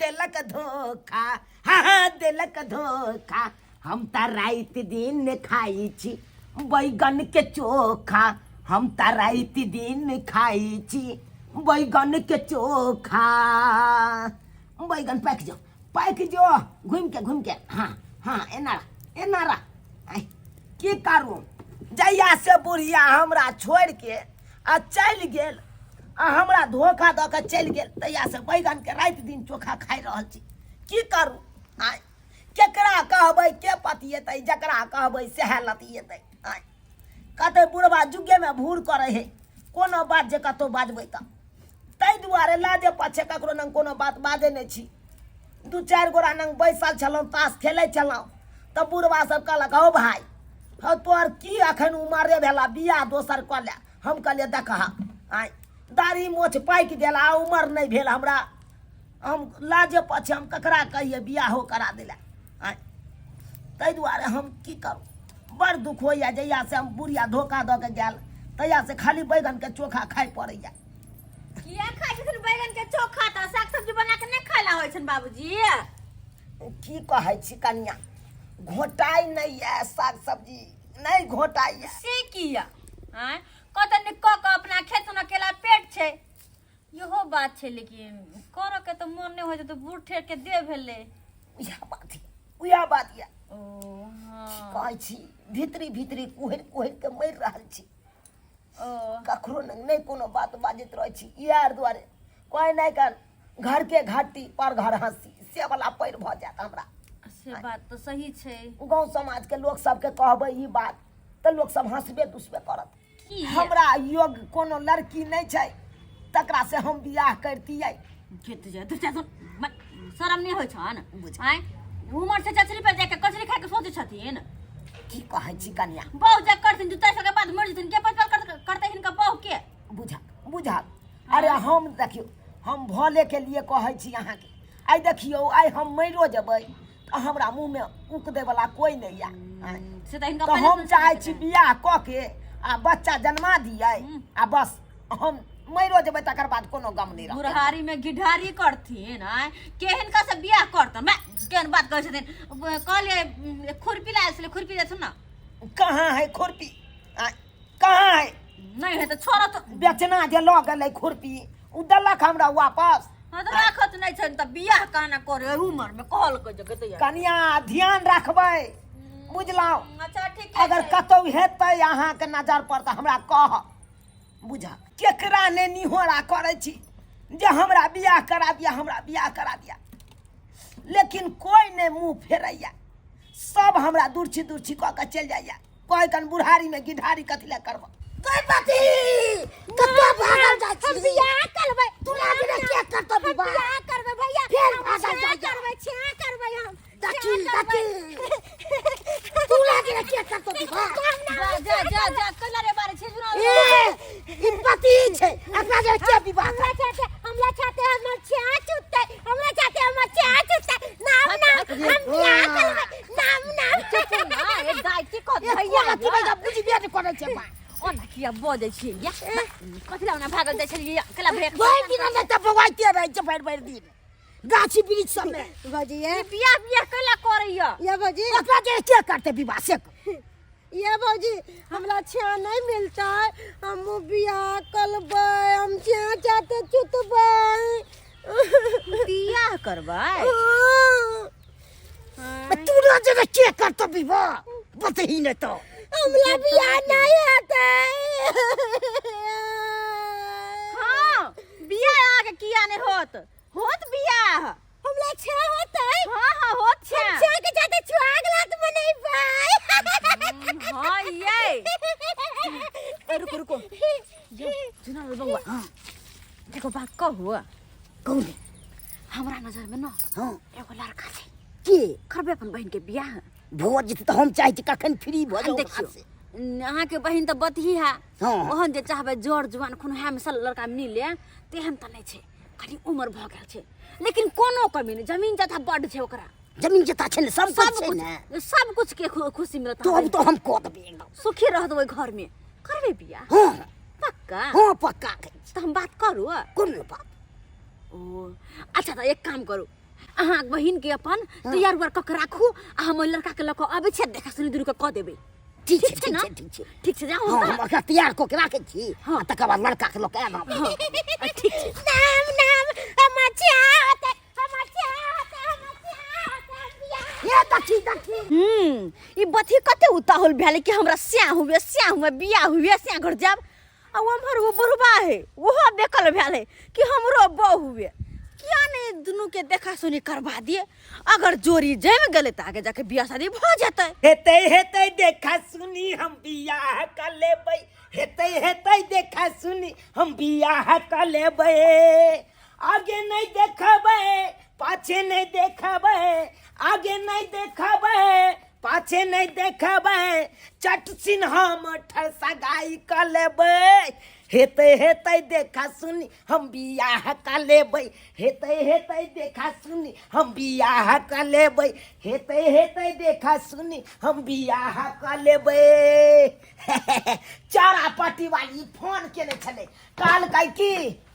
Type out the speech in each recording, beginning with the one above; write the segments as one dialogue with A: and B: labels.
A: देलक धोखा, हाँ हाँ देलक धोखा। हम तऽ राति दिन खाइ छी बैगन के चोखा, हम तऽ राति दिन खाइ छी बैगन के चोखा। बैगन पाकि जो, पाकि जो, घूमि के घूमि के, हाँ हाँ एना रह, एना रह। आइ, की करू, जहिया से बुढ़िया हमरा छोड़ि के आ चलि गेल आ हमरा धोखा दऽ के चलि गेल, तहिया से बैगन के राति दिन चोखा खाइ रहल छी। की करू, आइ केकरा कहबै, के पतिएतै, जकरा कहबै सएह लतिएतै। आइ कतै बुढ़बा जुगेमे भूर करै है, कोनो बात जे कतहु बाजबै तऽ ताहि दुआरे लाजे पाछे ककरो नंग कोनो बात बाजै नहि छी। दू चारि गोरा नंग बैसल छलहुँ, ताश खेलै छलहुँ, तऽ बुढ़बा सब कहलक, हौ भाय हौ, तोहर की अखन उमरे भेला, बियाह दोसर कऽ ले। हम कहलियै, देखह आइ दाढ़ी मोछ पाकि गेल आ उमर नहि भेल हमरा, हम लाजे पाछे हम ककरा कहियै बियाहो करा देला। आइ ताहि दुआरे हम की करू, बड़ दुख होइए। जहियासँ हम बुढ़िया धोखा दऽ के गेल तहियासँ खाली बैगनके चोखा खाइ पड़ैए।
B: किया खाइ छथिन बैगन के चोखा? तऽ साग सब्जी बना के नहि खाइला होइ छनि बाबूजी?
A: की कहै छी कनिया, घोटाइ नहि यऽ, साग सब्जी नहि घोटाइ यऽ।
B: से किया? आँय, कतऽ नीक कऽ कऽ अपना खेत सुना केला पेट छै, इहो बात छै। लेकिन करऽ के तऽ मोन नहि होइ छै, तऽ बूढ़ ठेर के देह भेलै।
A: उएह बात यऽ, उएह बात यऽ।
B: ओ हँ,
A: कहै छी भीतरी भीतरी कुहरि कुहरि के मरि रहल छी।
B: ओ
A: ककरो लग नहि कोनो बात बाजैत रहै छी, इएह दुआरे कोइ नहि कर घर के घाटी पर घर हंसी से वाला पैर भऽ जायत हमरा।
B: से बात तऽ सही छै।
A: गाँव समाज के लोक सबके कहबै ई बात तऽ लोक सब हंसबे दुसबे करत।
B: की
A: हमरा योग्य कोनो लड़की नहि छै तकरा से हम बियाह करतियै।
B: खेत जाय दू चारि शरम नहि होइ छन?
A: बुझ।
B: आँय, उमर से चचरी पर जाके कचरी खाके सोचै छथिन।
A: की कहै छी कनिया?
B: बहु जे करथिन दू चारि साल के बाद मरि जेथिन, के पचपल करतै हिनका बहु के?
A: बुझल बुझल। अरे हम देखियौ, हम भले के लिए कहै छी अहाँके, आइ देखियौ आइ हम मरियो जेबै तऽ हमरा मुँहमे उक दै वला कोइ नहि यऽ। आँय।
B: से तऽ हिनका
A: तऽ
B: पहिले
A: हम
B: से
A: चाहै
B: सोचैत
A: छी
B: रहै।
A: बियाह कऽ के आ बच्चा जन्मा दियै आ बस हम मरियो जेबै तकर बाद कोनो गम नहि रहतै।
B: बुढ़ारी में गिढारी करथिन। आँय, के हिनका से बियाह करतन? मैं केहन बात कहै छथिन। कहलियै खुरपी लायल छलै, खुरपी देथुन ने।
A: कहाँ है खुरपी? आँय, कहाँ है?
B: नहि है तऽ छोड़ो तऽ।
A: बेचना जे लऽ गेलै खुरपी ओ देलक हमरा वापस।
B: हँ तऽ राखत नहि छनि तऽ बियाह काना करे उमर में कहलकै जे कतै।
A: कनिया ध्यान राखबै, बुझलहुँ?
B: अच्छा ठीक है।
A: अगर कतौ हेतै अहाँके नजर पर तऽ हमरा कह। बुझ केकरा ने निहोरा करै छी जे हमरा बियाह करा दिया, हमरा बियाह करा दिया, लेकिन कोइ नहि मुँह फेरैया, सब हमरा दुर्छी दुर्छी कऽ के चलि जाइया, कहै कन बुढ़ारीमे गिढारी कथी लए करब।
C: गई पति कतऽ भागल जाइ छी?
D: हम बियाह करबै।
C: तोरा बिना के करतौ
D: हम
C: विवाह?
D: बियाह करबै भैया।
C: फेर
D: हम
C: भागल
D: छेआ
C: जाइया।
D: करबै, छेआ करबै हम।
C: दखी
D: छेआ
C: दखी
D: करबै।
C: तोरा बिना के करतौ विवाह?
B: जा जा जा जा, कैला रे बारे छै जुना।
C: ए ई पति छै, एकरा जे के विवाह
D: हमरा चाहते, हमरा चाहते हमर छेआ चुतै, हमरा चाहते हमर छेआ चुतै। नाम नाम हम बियाह करबै, नाम नाम।
B: ना ए दाइ की कहत
C: ए
B: भैया?
C: कोना की भैया बुझबे नहि करै छै बा।
B: ओना किया बजै छियै या? कथी लए ओना भागल जाइ छलियै या? कैला भैया
C: भरि दिन नहि तऽ बौआइते रहै छै भरि भरि दिन गाछी वृक्ष सबमे।
D: भौजी ये
B: बियाह बियाह कैला करैया?
D: ये भौजी
C: ओकरा जे के करतै विवाह से कह।
D: ये भौजी हमरा छेआ नहीं मिलता है, हम बियाह करबै, हम छेआ चाहते चुतबै।
B: बियाह करबै?
D: हाँ।
C: तू ना जे के करतौ विवाह बतही नहि तो।
D: हमरा बियाह नहीं हेतै।
B: हाँ बियाह अहाँके किया नहि होत? होत बियाह।
D: हमरा छेआ होतै?
B: हाँ हाँ होत छै।
D: हम छेआ के जाते छुआग लात मनेबै।
B: हाँ ये रुको रुको सुना बौआ, एगो बात कहू?
C: कहू ने।
B: हमरा नजर में न
C: हाँ
B: एगो लड़का छै।
C: के
B: करबै अपन बहिन के बियाह?
C: भऽ जेतै तऽ हम चाहै छी कखन फ्री भऽ जाउ।
B: देखियौ अहाँके बहिन तऽ बतही है।
C: हाँ।
B: ओहन जे चाहबै जर जुआन कोनो है में सब लड़का मिले तेहन तऽ नहि छै, कनि उम्र भऽ गेल छै, लेकिन कोनो कमी नहि, जमीन जथा बड्ड छै ओकरा।
C: जमीन जथा छै ने, सब
B: सब
C: कुछ छै ने,
B: कुछ सब कुछ के खुशी मिलत।
C: तो अब तो हम कऽ देबै एकदम
B: सुखी रहत ओहि घर में। करबै बियाह?
C: हाँ।
B: पक्का?
C: हाँ पक्का कहै छी।
B: तऽ हम बात करू?
C: कोन बात?
B: ओ अच्छा, तऽ एक काम करू, अहाँ बहिन के अपन तैयार उयार कऽ के राखू आ हम ओहि लड़का के लऽ कऽ अबै छियै देखा सुनी दुनू के कऽ देबै।
C: ठीक छै।
B: ठीक छै
C: ठीक
B: ना?
C: छै, ठीक छै।
B: ठीक छै, जाउ।
C: हँ,
B: तऽ
C: हम ओकरा तैयार कऽ के राखै छी।
B: हँ।
C: आ तकर बाद लड़का के लऽ के आयब हम।
B: हँ, ठीक छै।
D: नाम नाम हमर छिया होतै, हमर छिया होतै, हमर छिया होतै, हम बियाह।
C: हे देखी देखी।
B: ई बथी कते उताहुल भेलै कि हमरा स्याह हुए, स्याह हुए, बियाह हुए, स्याह घर जायब। आ ओम्हर ओ बुढ़बा है, ओहो बेकल भेल है कि हमरो बहू हुए। किया नहीं दुनू के देखा सुनी करवा दिए? अगर जोड़ी जमि गेलै तऽ आगे जाके बियाह शादी भऽ जेतै।
A: हेतै हेतै देखा सुनी हम बियाह कऽ लेबै, हेतै हेतै देखा सुनी हम बियाह कऽ लेबै। आगे नहि देखबै पाछे नहि देखबै, आगे नहि देखबै पाछे नहि देखबै, चट सिन हम ठसगाई कऽ लेबै। हेतै हेतै देखा सुनी हम बियाह कऽ लेबै, हेतै हेतै देखा सुनी हम बियाह कऽ लेबै, हेतै हेतै देखा सुनी हम बियाह कऽ लेबै। चारा पार्टी वाली फोन केने छलै, कहलकै कि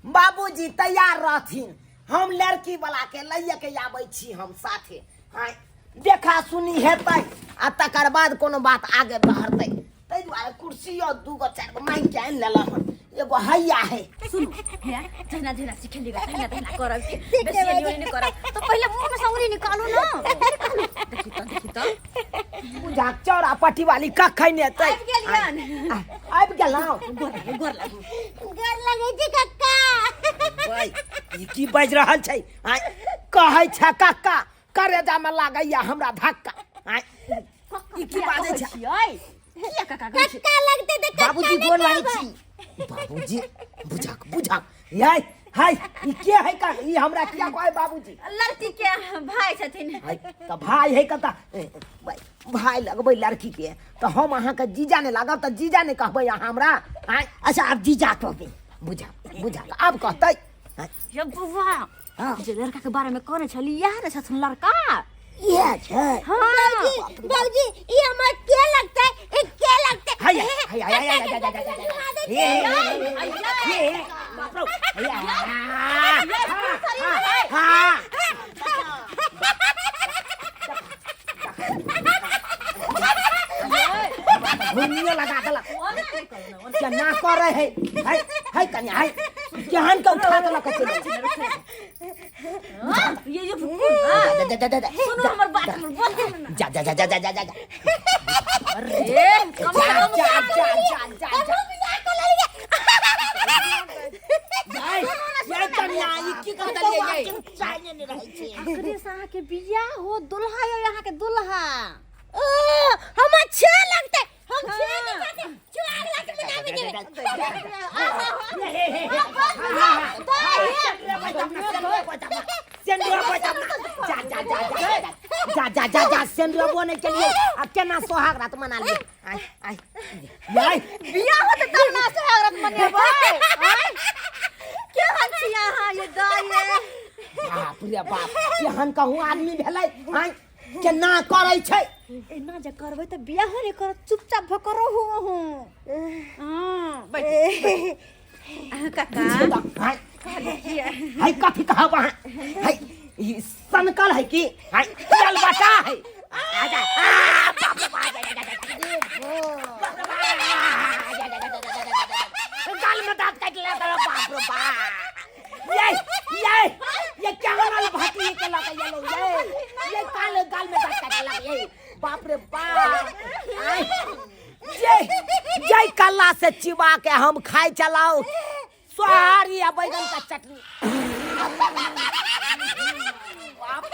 A: बाबूजी तैयार रहथिन, हम लड़की वाला के लैए के आबै छी हम साथे। आँय, देखा सुनी हेतै आ तकर बाद कोनो बात आगे बढ़तै। ताहि दुआरे कुर्सियो दूगो चारि गो मांगि के आनि लेलहुँ हन, एगो हैया है।
B: सुनू हे, जहिना जहिना सिखेलियै तहिना तहिना करब कि बेसी एनी ओनी नहि करब। तऽ पहिले मुँह में से उंगली निकालू ना, निकालू। देखी तऽ, देखी तऽ।
A: बुझा चौरा पट्टी वाली कखन एतै?
B: आबि गेलियन।
A: आबि गेलहुँ।
B: गोर लागू, गोर लागू।
D: गोर लगै छी कक्का।
A: बाइ, ई की बाजि रहल छै? आँय, कहै छै कक्का, करेजामे लागैया हमरा धक्का। आँय, ई की बाजै छै?
B: छियै किया काका कहै छी?
D: कक्का लगतै तऽ कक्का।
A: बाबूजी
D: नहि
A: गोर लागै
D: कहबै।
A: छी बाबूजी। बुझक बुझक याय हाय, ई के है का? ई हमरा किया कहै बाबूजी?
B: लड़की के भाई छथिन।
A: हाय, तऽ भाय है कता भाय लगबै लड़की के, तऽ हम अहाँके जीजा नहि लागब तऽ जीजा नहि कहबै अहाँ हमरा? आँय।
C: अच्छा, आब जीजा कहबै।
A: बुझा बुझा, आब कहतै। आँय।
B: ये बौआ।
C: हाँ।
B: जे लड़का के बारे में कहने छली, इएह ने छथुन लड़का?
C: इएह छै।
B: हाँ।
D: बाबूजी, बाबूजी, ई हमर के लगतै? ई के लगतै?
A: हाय हाय हाय हाय हाय हाय हाय हाय, हे हे हे, बाप रे, हाँ। घुर्नियो लगा देलक, केना करे है? है है कन्या, है केहन के उठा देलक चलि।
B: ये
A: दे दे दे दे।
B: सुनू हमर बात, हमर बात सुनू ना।
A: जा जा जा जा जा जा जा जा।
B: अरे कम
A: जा
B: से कम
A: जा जा जा जा जा। ये कन्या, ई की कर देलियै ये?
C: चाय नहि रहै छै।
B: अखने से अहाँके बियाह हो, दुल्हा यौ अहाँके दुल्हा।
D: ओ, हमर छे लगतै, हम छे के साथे चुआग लात मनाबे देबै।
A: जा जा जा जा, सेंडुआ नहीं के लिए आ केना सोहाग रात मना लिए? आय आय याय।
B: बियाह होतै तब ना सोहाग रात मनेबै। आँय? केहन छी अहाँ ये दाइ ये?
A: बाप रे बाप, केहन कहूँ आदमी भेलै? आय, केना करै छै?
B: एना जे करबै तऽ बियाह नहि करत, चुपचाप भऽ कऽ रहू अहूँ। हँ, बैठ अहाँ काका।
A: आय हाय, कथी कहब अहाँ? हाय, ई सनकल है की? हाय, चल बता है। आ जा, आ, बाप रे बाप, जा, जा, जा, जा, जा। बाप रे बाप, जा, जा, जा, जा, जा, जा, जा, जा। गाल में दांत काट ले तेरा, बाप रे बाप। ये ये ये क्या वाला भाती के लगा ये लो, ये काल गाल में दांत काट लगा ये, बाप रे बाप। आय, ये जय कल्ला से चिबा के हम खाई चलाओ सोहारी आ बैगन का चटनी। बाप रे।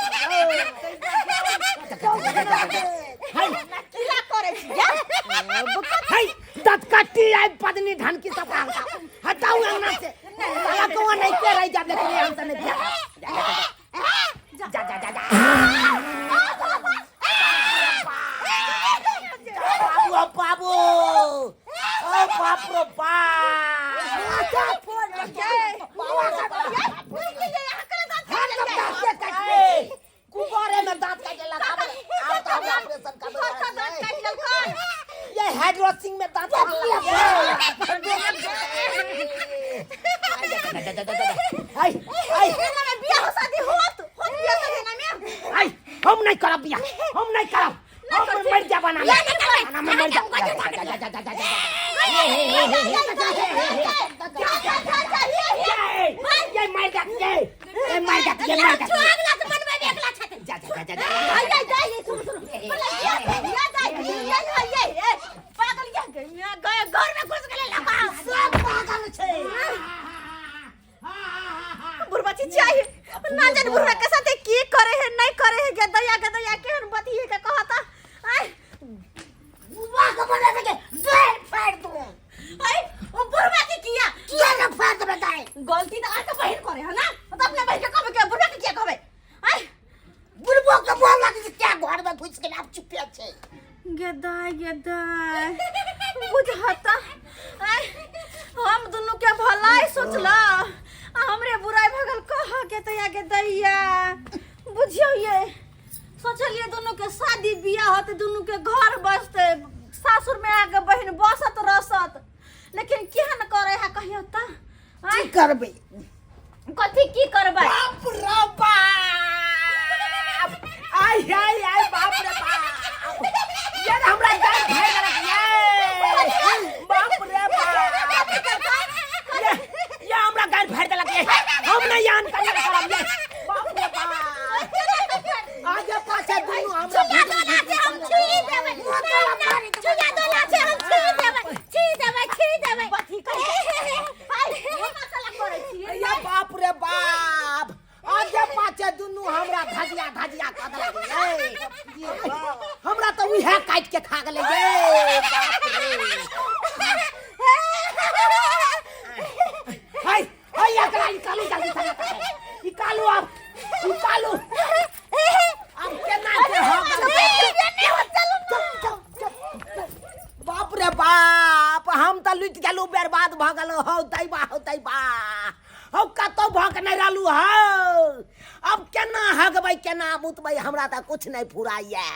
A: हाय।
B: किला करै छी जा।
A: हाय, दत कट्टी आई पदनी धान की सब हटाओ अंगना से, साला को नहीं के रह जा, लेकिन हम तो नहीं जा जा जा जा जा। बाबू बाबू, ओ बाप रे बाप, कुबारे में दांत काटे लगा। अब तो हम ऑपरेशन कर, ये हाइड्रोसिंग में दांत काटे लगा। हाय हाय।
B: बियाह शादी होत होत, बियाह शादी ना।
A: नहीं करब बियाह, हम नहीं करब, हम मर जाब ना, ना मैं मर जाब। जा जा जा जा जा जा जा, ये मर जा, ये मर जा, ये मर जा। जा जा जा जा जा।
B: पागल गए, घर में घुस गेलै लगा।
C: सब पागल छै।
B: बुढ़बा चाहिए ना जाने बुढ़बा के साथे की करे है, नहीं करे है। गदया गदया केहन बतिये के कहता। आय
C: बुढ़बा के बोले के गाय फाड़ दो।
B: आय, ओ बुढ़बा के किया?
C: किया ना फाड़ देबै गाय?
B: गलती त आके बहिन करे है ना, त अपना बहिन के कहबे के बुढ़बा के किया कहबे? आय,
C: बुढ़बो के बोलक जे क्या घर में घुसि गेल, आब चुपे छै।
B: गदाय गदाय बुझता। आय, हम दुनू के भलाई सोचला आ हमरे बुराई भगल कह के तैया के दैया। बुझियो, ये सोचलिए दुनू के शादी बियाह होते, दुनू के घर बसते, सासुर में आके बहिन बसत रसत, लेकिन केहन करे है कहियो त।
C: की करबै?
B: कथी की करबै?
A: बाप रे बाप, आय आय आय, बाप रे बाप, यार हमरा जान भर गेलक ये। बाप रे बाप, ये ये हमरा गान फाड़ देलक ये। हम नहीं यान कन्या करब ये। बाप रे बाप, आगे पाछे दुनू हमरा
D: छुया दोला छै, हम छुई देबै। छुया दोला छै, हम छुई देबै, छुई देबै, छुई देबै।
B: कथी करै? आय, मसाला करै छियै?
A: या बाप रे बाप, आगे पाछे दुनू हमरा धजिया धजिया कऽ देलक ये। हमरा तऽ उहे काटि के खा गेलै ये। बाप रे, हाय हाय, एकरा निकालू जल्दी से, निकालू अब, निकालू अब। केना के हो गेल? बाप रे बाप, हम तऽ लुटि गेलहुँ, बर्बाद भऽ गेलहुँ। हौ दैबा, हौ दैबा, हौ कतौ भऽ के नहि रहलहुँ हौ। अब केना हगबै, केना मुतबै, हमरा तऽ कुछ नहि फुराइए।